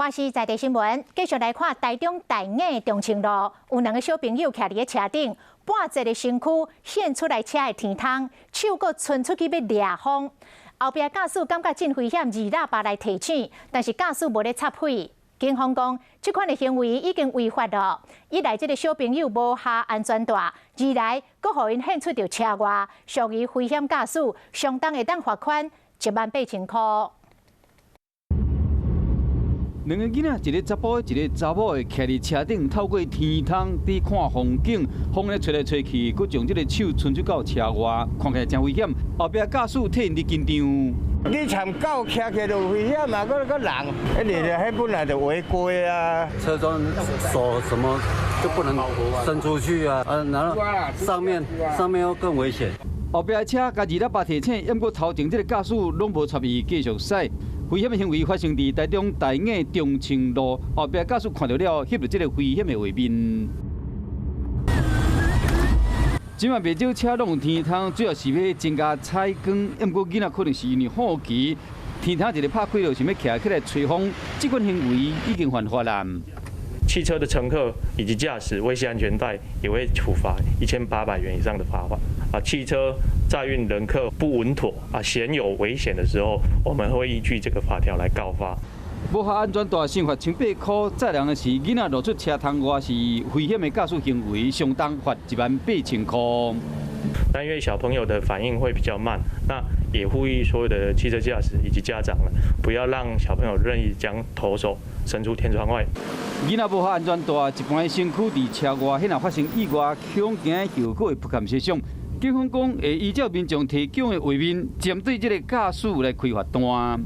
華視在地新聞，繼續來看台中大雅中清路，有兩个小朋友徛佇咧車頂，半截的身軀顯出來車的天窗，手閣伸出去欲掠風。後壁駕駛感覺真危險，按喇叭來提醒，但是駕駛無咧插火。警方講，這款的行為已經違法了。一來，這个小朋友無下安全帶；二來，閣予𪜶現出著車外，屬於危險駕駛，相當會當罰款18,000箍。兩个囡仔，一个查埔，一个查某的，徛佇車頂，透過天窗佇看風景，風咧吹來吹去，閣將這个手伸出到車外，看起來真危險。後壁駕駛替𪜶佇緊張。你參狗騎起就危險嘛，閣閣人，你彼本來就違規啊。車窗手什麼就不能伸出去啊，啊，然後上面又更危險。後壁車共按喇叭提醒，毋過頭前這个駕駛攏無插伊，繼續駛。危險的行為發生佇台中大雅中清路，後壁駕駛看著了，翕著這个危險的畫面。這擺袂少車攏有天窗，主要是欲增加採光。毋過囡仔可能是因為好奇，天窗一个拍開就想欲徛起來吹風，這款行為已經犯法啦。汽車的乘客以及駕駛未繫安全帶，也會處罰1800元以上的罰款。啊，汽車載運人客不穩妥啊，顯有危險的時候，我們會依據這個法條來告發。無繫安全帶，先罰1800箍，載人的是囡仔露出車窗外是危險的駕駛行為，相當罰18,000箍。但因為小朋友的反應會比較慢，那也呼籲所有的汽車駕駛以及家長們，不要讓小朋友任意將頭手伸出天窗外。囡仔無繫安全帶，一般的身軀佇車外，彼若發生意外，恐驚後果會不堪設想。警方講會依照民眾提供的畫面，針對這个駕駛來開罰單。